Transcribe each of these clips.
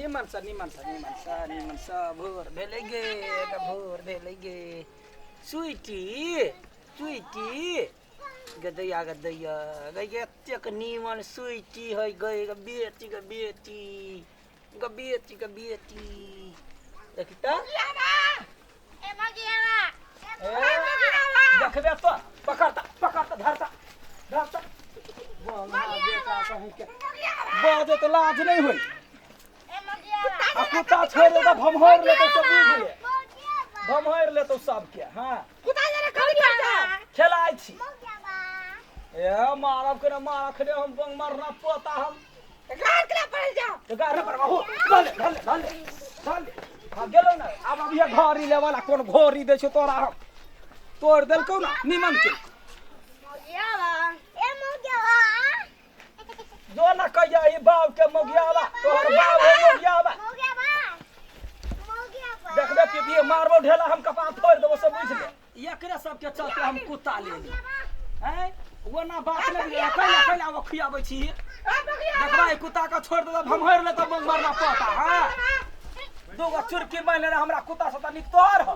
निमन सँ निमन सँ निमन सँ निमन सँ भोर भेलै गे तऽ भोर भेलै गे स्वीटी स्वीटी गदैया गदैया गै एतेक निमन स्वीटी है गै गे बेटी गे बेटी गे बेटी गे बेटी देखी तऽ देखबे तो पकड़ता पकड़ता धरता धरता बाजे तो लाज नहीं हुई आ कुत्ता छोड़ दे तो भमहर ले तो सब बुझ ले भमहर ले तो सब के हां कुत्ता जरा कभी कर जा खेलाइ छी ए मारब के ना मार अखने हम बंग मारना पोता हम गार के पड़ जा तो गार पर हो धर ले धर ले धर ले धर ले हाँ गेलो ना आब अभी घड़ी ले वाला कोन घड़ी दै छौ तोरा हम तोड़ देलकौ ना निमन के जो ना कहिया ई बाप के मोगियावा तोहर बाप है मोगियावा देखबे कि भी मारबो ढेला हम कपार फोड़ देबो सब बुझ ले एकरे सबके चलते हम कुत्ता ले ली हैं वो ना बात नहीं बुझे कैला कैला वो खियाबै छी देखबा ई कुत्ता के छोड़ देबो भमहर ले तऽ मरना पता हां दूगो चुरकी मारि लेने हमरा कुत्ता से तऽ नीक तोहर हो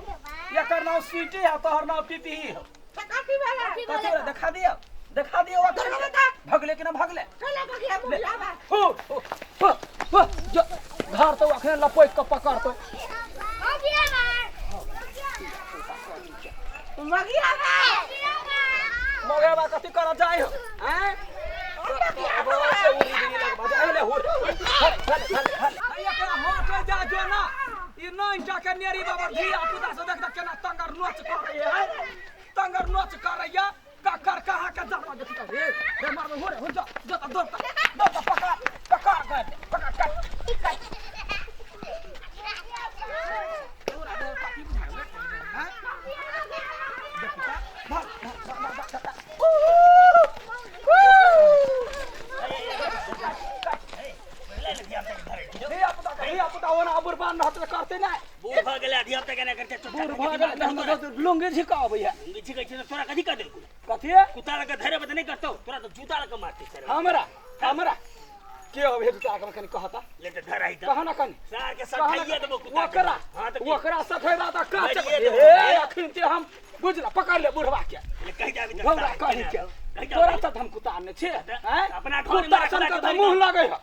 एकर नाम स्वीटी है तोहर नाम पीपी हो कथी वाला कथी वाला देखा दियो देखा दियो भगले कि ना भगले कला भगिया मुगिया हो हो हो हो जो घर तो अखने लपैक के पकड़तो मगिया मगेबा कथी करऽ जाइ हो हैं से उड़ी गिरी लगबा जा ले हुर हल हल हल हल एकरा हटे जा जो ना ई नैन के नेरी बाबा धिया पुता से देख देख केना तंगर नोच करैया है तंगर नोच करैया ककर कहाँ के जानवर देखी तो रे रे मार हो रे हो जा जा त दौड़ त दौड़ त पकड़ पकड़ गए पकड़ कर तोरा दौड़ कथी बुझाय हैं देखी त भाग भाग भाग भाग भाग धिया पुता धिया पुता ओना बुरबान रहत तऽ करतै नहि बूढ़ भऽ गेलै धिया पुता केना करतै बूढ़ भऽ गेल तऽ हमर लुंगी झिकाबै है लुंगी छिकै छै तऽ तोरा कथी कर देलकौ कथी कुत्ता लग धरे बत नहि करतौ तोरा तऽ जूता लग मारतै सर हमरा हमरा के अबे जूता के कनी कहता ले तऽ धर आई तऽ कह ना कनी सार के कह ना सठाइए देबो कुत्ता के। ओकरा हां तऽ की? ओकरा सठेबा तऽ काच मारिए देबो। हे अखन ते हम बुझला पकड़ ले बुढ़वा के ले कहि जाबी तऽ गौरा सार कही के कहि जाबी। तोरा तऽ हम कुत्ता आनने छियै हैं अपना घर में कुत्ता रखला सन के के तऽ मुँह लगै है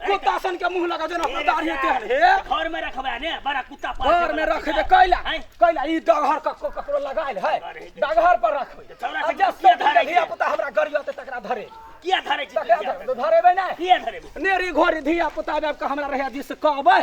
कुत्ता सन के मुँह लगा जेना अपना दाढ़ी तेहन हे घर में रखबा ने बड़ा कुत्ता पाल घर में रख दे कैला हैं? कैला ई डगहर ककरो लगायल है अरे, डगहर पर रखबै तोरा आ से जे किया धरै धिया छै? पुता हमरा गरियते तकरा धरे किया धरे छी तकरा धरे धरेबै नहि किया धरे नेरी घोरी धिया पुता आबि कऽ हमरा रहै दिस कहबै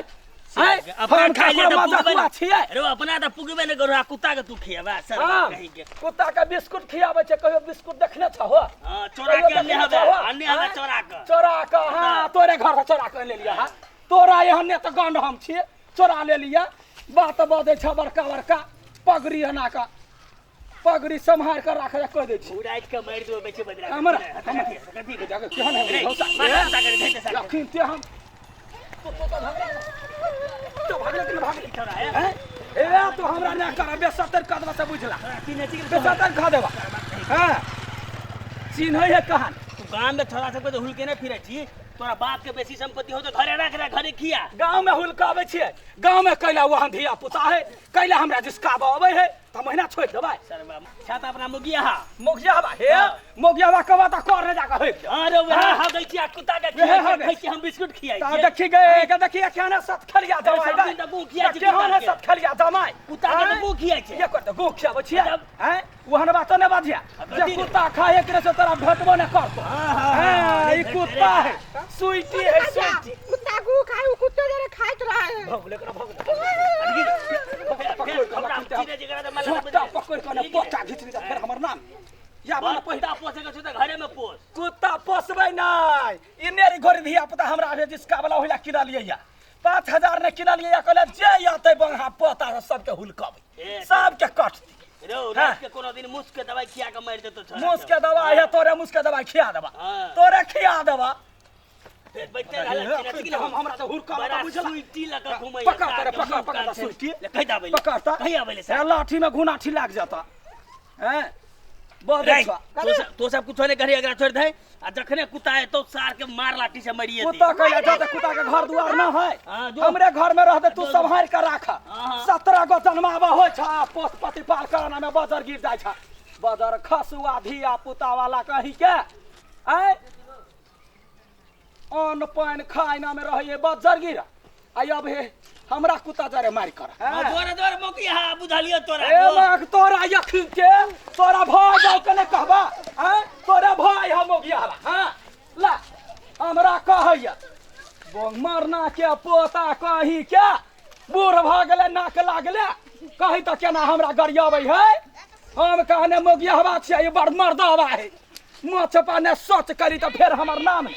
हैं? अपना हम खाइ ले ककरो तऽ मजाकुआ पुगबे ने। छियै अरे अपना तऽ पुगबे ने करू आ कुत्ता के तू खियाबा सर हाँ, कहीं के कुत्ता के बिस्कुट खियाबै छै कहियो बिस्कुट देखने छहो हाँ चोरा कहियो के अन्ने देखने हवे छहो? अन्ने हवे हैं? चोरा के चोरा के हाँ तोरे घर से चोरा के ले लिया हाँ तोरा एहन ने तऽ गंड हम छियै चोरा ले लिया बात बजै छ बड़का बड़का पगड़ी एना कऽ पगड़ी सम्हार कऽ राखै कहि दै छी उ राति के मारि देबो बेचे बदरा हमरा कथी हमरा केहन है भौसा अखन ते हम तो तो तो भागले तो भागले कि भागले हैं ए तो हमरा ना कर बेसतर कदवा से बुझला बेसतर खा देबा हां चिन्है है कहान तू गाम में छोरा सबके तो हुलके नहीं फिरे छी तोरा बाप के बेसी संपत्ति हो तो घरे रख रे घरे खिया गांव में हुलकाबै छियै गांव में कैला वहां धिया पुता है कैला हमरा जिसकाब अबै है तऽ महीना छोड़ि देबै सरवा छा त अपना मुगिया हा मोगियाबा हे मोगियाबा कबा तऽ कर ने जाके होइक जाओ। अरे वह हा गई छी आ कुत्ता के वएह खियाई हा छी, गई। खाइ छी हम बिस्कुट खियाई तऽ छी देखी गए के देखी केना सत खलिया जमाइ सब दिन तऽ गुह खियाइ छै केहन कुत्ता है के। सत खलिया जमाइ कुत्ता के तऽ आँय? गुह खियाइ छै ये कर तऽ गुह खियाबै छियै तब? आँय ओहन बात नहि बाजिया जे कथी रे? कुत्ता खाए के से तोरा भेटबो नहि करतो हाँ, हाँ, हाँ, हाँ, ई कुत्ता है स्वीटी है स्वीटी कुत्ता गु खाए उ कुत्ते जरे खाइत रहे भगले करा भगले पकड़ के हमरा रखते चीरे जकरा तऽ मला झोटा पकड़ के ने पोटा घीच ली तऽ फेर हमर नाम या बना पहिला कुत्ता पोसे के छौ तऽ घरे में पोस कुत्ता पोसबै नहि ई नेरी घोरी धिया पुता हमरा अभी जिसका वाला होइला किना लिए या 5,000 ने किना लिए या कहले जे आते बंहा पोता सबके हुलकबै ए, सबके कटती रो हाँ। रात के कोनो दिन मुस के दवाई खिया के मारि देतो छोरा मुस के दवाई है तोरे मुस के दवाई खिया देबा हाँ। तोरे खिया देबा फेर बैठते रहल छी ना, ठीक ना हम हमरा तऽ हुरका बड़ा बुझला सुइटी लऽ कऽ घुमै पकड़ तोरे पकड़ पकड़ सुइटी कहि दाबै पकड़ त कहि आबै ले लाठी में घुनाठी लाग जाता हैं बजै रे, छौ। तो सब कुछो नहीं करी, एकरा छोड़ दे आ जखने कुत्ता एतौ सार के मार लाठी से मरिए दे। कुत्ता कैला जा कुत्ता के घर दुआर न है। हाँ, जो। हमरे घर में रहते तू सम्हार के राख। हाँ। 17 गो जन्मावा होइ छ, पोस प्रतिपाल करना में बजर गिर जाइ छ। बजर खसुआ धिया पुता वाला कही के आय अन्न पानि खाइना में रहैए बजर गिर। आ अब हे हमरा कुत्ता जरे मारि कर। हाँ, जोरे जोरे मौकी हा बुझलियो तोरा। ए माग तोरा यखिन के तोरा भाई जाऊ के ने कहबा। आय तोरा भाई हम मोगिया। हां ला हमरा कहैया बोंग मरना के पोता कही के बूढ़ भऽ गेलै, नाक लागलै, कही तऽ केना हमरा गरियाबै है। हम कहने मोगिया हवा छियै, ई बड़ मर्द हवा है। माछ पाने सच करी तऽ फेर हमर नाम नहि।